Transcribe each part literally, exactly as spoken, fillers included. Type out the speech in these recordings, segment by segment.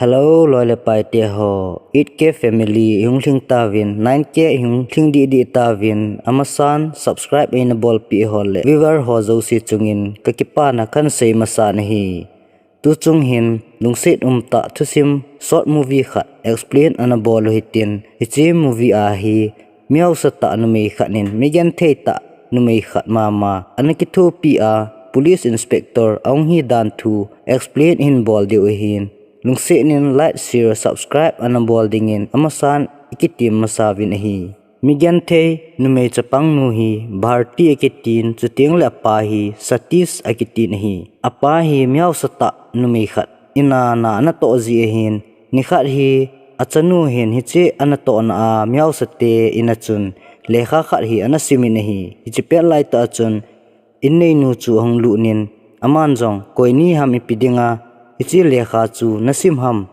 Hello, loi le pai te ho, eight K family, ihung lhing tauvin, nine K ihung lhing didi tauvin, amasan subscribe eina bolpeh ho le viewer ho jouse chungin kakipana kahin sei masan ahi. Tuchung hin lungset umtah thusim short movie khat explain ana bol u hitin, hiche movie a hi mihaosatah numei khat in migenthei tah numei khat mama ana kithopi a, police inspector ahung hidan thu explain ihin bol diu ahin. Lungset in like, share, subscribe ana bol dingin amasan ikitem masa uvin ahi. Migenthei numei chapangnu hi Bharti akitin, chutengle apa hi Satish akitin ahi. Apa hi mihaosatah numei khat in a na anatoh ji ahin, nikhat hi achanu hin hiche anatohna a mihaosate in a chun lekha khat hi ana simin ahi. Hiche pet laitah a chun inneinu chu ahung lutnin, aman jong, koi nahim ipi dinga hiche lekha chu nasim ham,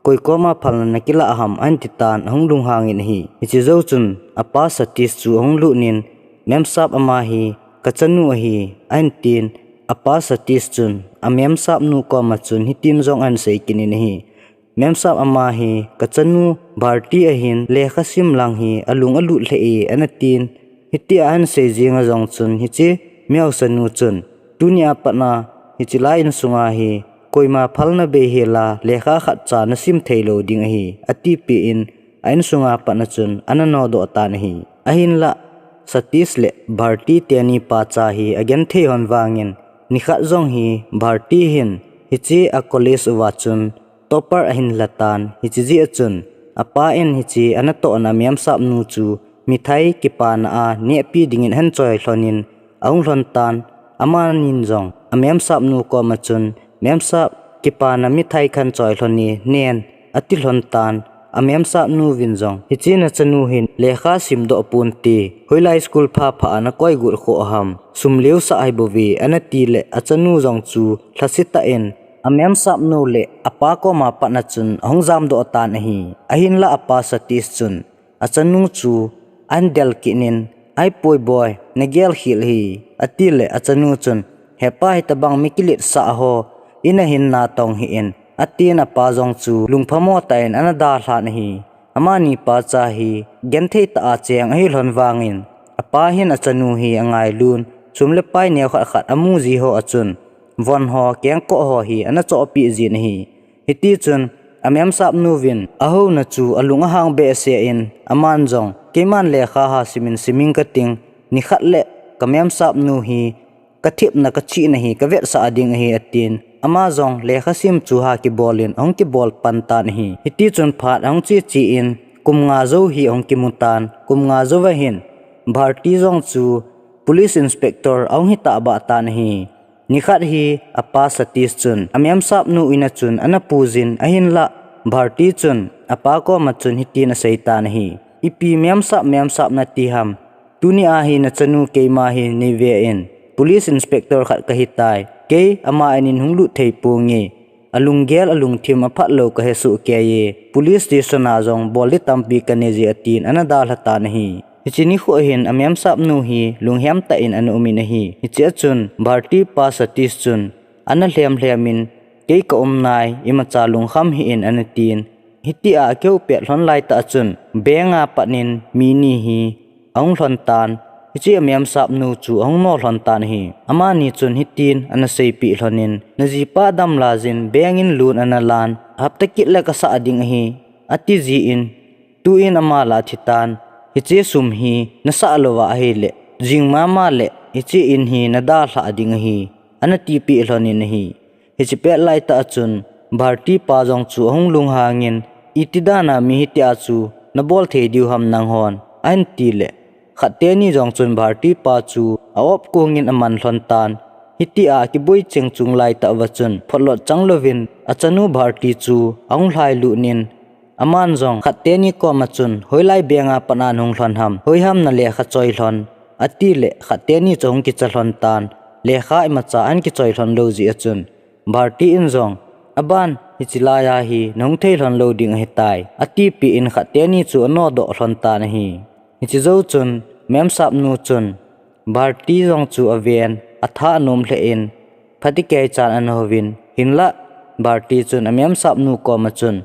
koi koma phalna nakilah ham, ahin titan ahung lunghangin ahi. Hiche jou chun apa Satish chu ahung lutnin, Mem sahab, ama hi kachanu ahi, ahin tin, apa Satish chun a Mem sahab nu koma chun hitin jong ahin sei kit in ahi. Mem sahab, ama hi kachanu Bharti ahin, lekha sim lang hi alung alut lheh e, ana tin. Hitia ahin sei jing a jong chun hiche mihaosanu chun, tunia patna hiche lai insunga hi koima phalna beihela lekha khatcha nasim theilou ding ahi, atipeh in a insunga patna chun ana nodoh tan ahi. Ahinlah Satish le Bharti teni pacha hi agenthei lhon vangin, nikhat jong hi Bharti hin hiche a college uva chun topper ahin lhatan, hiche jeh a chun apa in hiche anatohna Mem sahab nu chu mithai kipana a nehpi dingin ahin choi lhonin ahung lhon tan, amanin jong a Mem sahab nu koma chun, Mem sahab, kipana mithai kahin choi lhon e, nen, ati lhon tan. A Mem sahab nu vin jong, hiche nachanu hin lekha simdoh ponte, hoilai school phapha a nakoi got khoh ham, sum leusah ahibouve, ana tile achanu jong chu lhasetah in a Mem sahab nu le apa koma patna chun ahung jamdoh tan ahi. Ahinlah apa Satish chun achanu chu ahin del kit in, ahipoi boi, nagel khel ahi, atile achanu chun, hepa, hitobang mi kiletsah ho in a hin natong hih in, atin, apa jong chu lungphamo tah in ana dalhan ahi. Amani pacha hi genthei tah a cheng ahi lhon vangin, apa hin achanu hi angailun, sum le pai neo khat khat amu ji ho a chun von ho, kengkoh ho hi ana chohpeh jin ahi. Hitichun a Mem sahab nu vin ahouna chu alung ahang behseh in, aman jong, keiman lekha ha simin simin kating, nikhat le ka Mem sahab nu hi kathepna kachihna hi kavetsah ding ahi, atin, ama jong lekha sim chu ha kibolin ahung kibol pan tan ahi. Hitichun phat ahung che che in kum nga jou hi ahung kimu tan, kum nga jouva hin Bharti jong chu police inspector ahung hi tahbeh tan ahi. Nikhat hi apa Satish chun a Mem sahab nu in a chun ana pui jin, ahinlah Bharti chun apa koma chun hitin asei tan ahi. Ipi Mem sahab, Mem sahab nati ham? Tunia hi nachanu keima hi neive in, police inspector khat kahitai. Kei ama in in hung lut thei ponge. Alunggel, alungthim, aphat lou kahe soh kei e. Police station a jong bol ding tampi kanei je, atin ana dalha tan ahi. Hiche nikho hin a Mem sahab nu hi lunghem tah in ana um in ahi. Hiche a chun Bharti pa Satish chun ana lhem lhem in, kei ka um nai, imacha lungkham hih in, ana tin. Hitia akihou pet lhon laitah a chun bank a pat in mi ni hi ahung lhon tan. Hiche a Mem sahab nu chu ahung no lhon tan ahi. Amani chun hitin ana seipeh lhon in, najipa damla jin bank in loan ana lan, hapta kit le kasah ding ahi, ati jin, tuin ama la thi tan. Hiche sum hi nasah louva ahile, jing mama le hiche in hi nadalhah ding ahi, ana tipeh lhon in ahi. Hiche pet laitah a chun Bharti pa jong chu ahung lunghang in, iti dan a mi hitia chu nabol thei diu ham nanghon, ahin tile, khat teni jong chun Bharti pa chu a-op kong in aman lhon tan. Hitia akiboi cheng chung laitah uva chun photlot chang louvin achanu Bharti chu ahung lhailut in, aman jong khat teni koma chun, hoilai bank a pat a nahung lhon ham, hoiham nalekha choi lhon, atile khat teni chu ahung kicha lhon tan. Lekha imacha ahin kichoi lhon lou jeh a chun Bharti in jong, aban hiche laiya hi nahung thei lhon lou ding ahitai, atipeh in khat teni chu anodoh lhon tan ahi. Hiche jou chun Mem sahab nu chun Bharti jong chu aven, atha anom lheh in, phatecha chan ana houvin, hinlah Bharti chun amemsap nu koma chun,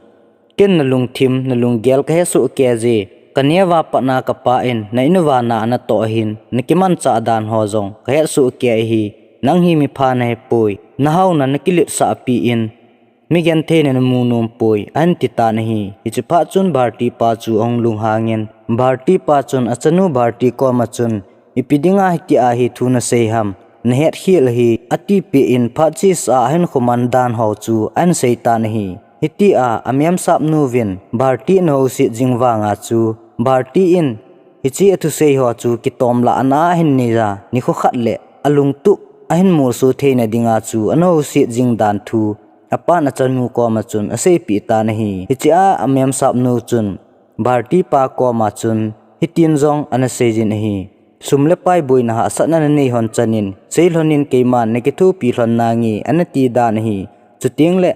ken nalungthim, nalunggel kahesoh kei e, kaneo a pat a kapa in na in uva na anatoh ahin, nakimanchah dan ho jong kahesoh kei ahi, nang hi mipha nahipoi, nahaona nakiletsah pi in, migentheina namu nompoi, ahin titan ahi. Hiche phat chun Bharti pa chu ahung lunghang in, Bharti pa chun achanu Bharti koma chun, ipi dinga hitia hi thu nasei ham, nahetkhel ahi, atipeh in phat chesa a ahin khoman dan ho chu ahin seitan ahi. Hitia amemsap nu vin Bharti ana houset jing vanga chu, Bharti in hiche athusei ho chu kitomlah ana ahin nei a, nikho khat le alungtup ahin molso theina dinga chu ana houset jing dan thu apan achanu koma chun aseipeh tan ahi. Hichea amemsap nu chun Bharti pa koma chun hitin jong ana seijin ahi. Sum le pai boina hahsatna nanei lhon chanin, sei lhonin keiman nakithopi lhon nange, ana ti dan ahi. Chuteng le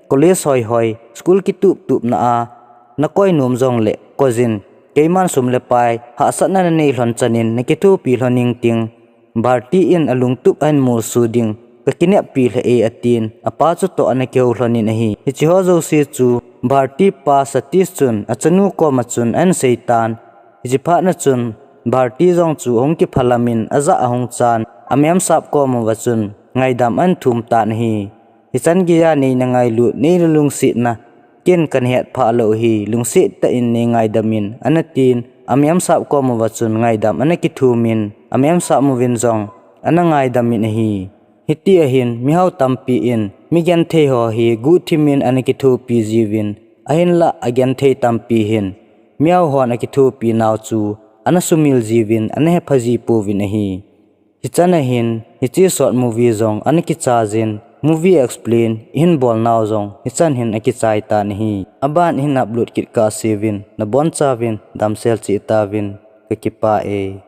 college hoihoi, school kituptupna a nakoi nom jongle koijin, keiman sum le pai hahsatna nanei lhon chanin nakithopi lhon ingting, Bharti in alungtup ahin molso ding kakineppi lheh e, atin, apa chutoh ana kihou lhonin ahi. Hiche ho jouse chu Bharti pa Satish chun achanu koma chun ahin seitan. Hiche phat na chun Bharti jong chu ahung kiphalam in ajah ahung chan, amemsap kom uva chun ngaidam ahin thum tan ahi. Hichan geiya neina ngailut, neina lungsetna ken kana hetphah lou ahi, lungset tah in neingaidam in, ana tin, amemsap kom uva chun ngaidam ana kithumin, amemsap uvin jong ana ngaidamin ahi. Hitia hin mihao tampi in migenthei ho hi guhthimin ana kithopi jiuvin, ahinlah agenthei tampi hin mihao hon akithopi nau chu ana sumil jiuvin, ana hepha ji pouvin ahi. Hichan a hin hiche short movie jong ana kichai jin, movie explain ihin bol nau jong hichan hin akichai tan ahi. Aban ihin upload kit kah seuvin, nabonchauvin damsel cheh tauvin, kakipah e.